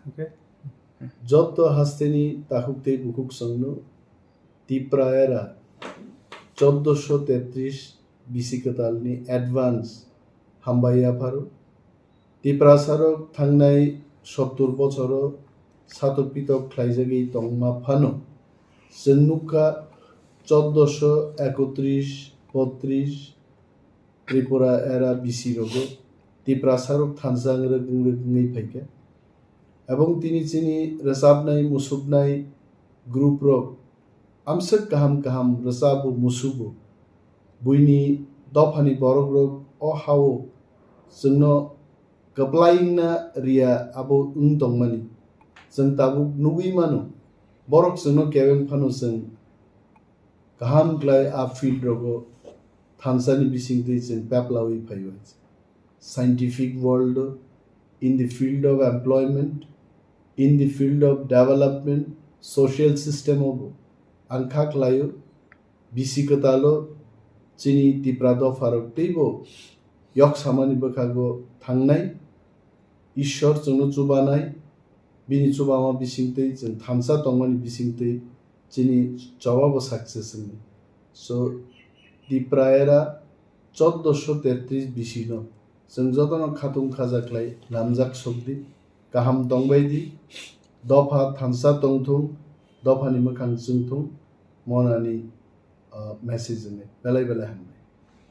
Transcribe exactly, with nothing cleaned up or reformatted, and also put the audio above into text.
Okay. Jotto hasteni takhuk tei bukhuk chwngno Tipra era chauddosho tetris bisi kwtalni advance hambai yapharo. Tiprasarok thangnai sottur bochoro satok pitok khlaijagwi tongma phano chwng nukha chauddosho ekotris botris Tripura era bisi rogo Tiprasarok thansa wng rwgwng rwgwngwi phaikha. Ebong tini chini rwchapnai musuknai group rok amswk kaham kaham rwchabo musubo. Buini dophani borok rok o hao chwngno kwplai wngna riya abo wng tongmani. Chwng tabuk nugwi mano, borok chwngno kebeng phano chwng kaham khlai a field rogo thansani bisingtwi chwng peplawi phaio. Scientific world, in the field of employment, in the field of development, social system o bo ang kha khlaio. Bisi kwtalo chini Tipra dopharok teibo yok samani bwkhago thangnai, Ishwar chwngno chubanai, bini chubama bisingtwi chwng thansa tongmani bisingtwi chini chobabo success wngwi. So, Tipra era chauddosho tetris bisino chwng jotono khatung khaja khlai lamjak sokdi, kaham tongbaidi, dopha thansa tongthung, dophani mwkhang chwngthung, monani, ah, message wngwi. Belai belai hambai.